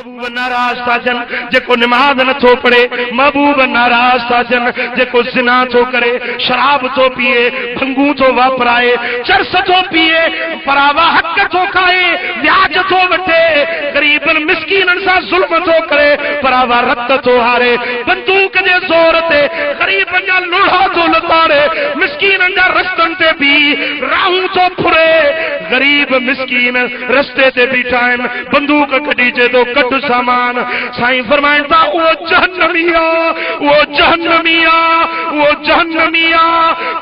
محبوب ناراض ٿا ٿين جيڪو نماز نٿو پڙهي، محبوب ناراض ٿا ٿين جيڪو زنا ٿو ڪري، شراب ٿو پيئي، ڀنگون ٿو واپرائي، چرس ٿو پيئي، پراوا حق ٿو کائي، وياج ٿو وٺي، غريبن مسڪينن سان ظلم ٿو ڪري، پراوا رت ٿو هاري، بندوق جي زور تي غريبن جا لوڙها ٿو لتاڙي، مسڪينن جا رستن تي بيهي راهون ٿو ڦري، غريب مسڪين رستي تي بيٺا آهن، بندوق ڪڍي چئي ٿو ڪڍ سامان، سائين فرمائن ٿا اهو جهنمي آ، اهو جهنمي آ، اهو جهنمي آ،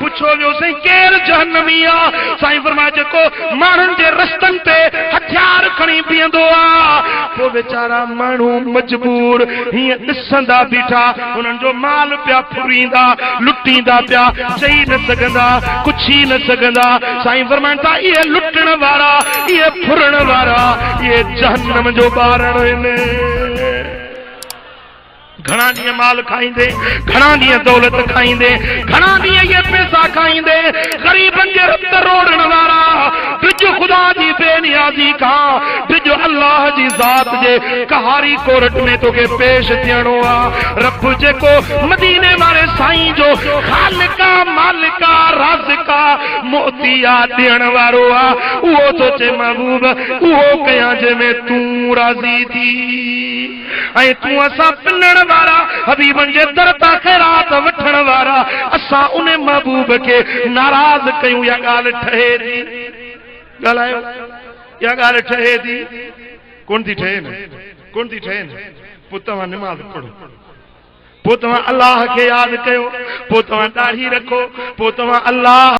پڇيو ويو سائين ڪير جهنمي آ، سائين فرمايو جيڪو ماڻهن جي رستن تي هٿيار کڻي بيهندو آ، پوء ويچارا ماڻهو مجبور هيئن ڏسندا بيٺا، انهن جو مال پيا ڦريندا، لٽيندا پيا، چئي نه سگهندا، ڪڇي نه سگهندا، سائين فرمائن ٿا اهي لٽڻ وارا، اهي ڦرڻ وارا، اهي جهنم جو ٻارڻ آهن. گهڻا ڏينهن مال کائيندي، گهڻا ڏينهن دولت کائيندي، گهڻا ڏينهن اهي پئسا کائيندي، غريبن جي رت روڙڻ وارا، ڊڄ خدا جي بي نيازي کان، ڊڄ الله جي ذات جي قهاري ڪورٽ ۾ توکي پيش ٿيڻو آ. رب جيڪو مديني واري سائين جو خالق آ، مالڪ آ، رازق آ، معطي آ، ڏيڻ وارو آ، اهو ٿو چئي محبوب اهو ڪيان جنهن ۾ تون راضي ٿي ۽ تون اسان پنڻ وارا، حبيبن جي در تان خيرات وٺڻ وارا، اسان ان محبوب کي ناراض ڪيون اها ڳالهه ٺهي ٿي؟ ڳالهايو اها ڳالهه ٺهي ٿي؟ ڪونه ٿي ٺهي نه، ڪونه ٿي ٺهي نه. پوء توهان نماز پڙهو، پوء توهان الله کي ياد ڪيو، پوء توهان ڏاڙهي رکو، پوء توهان الله.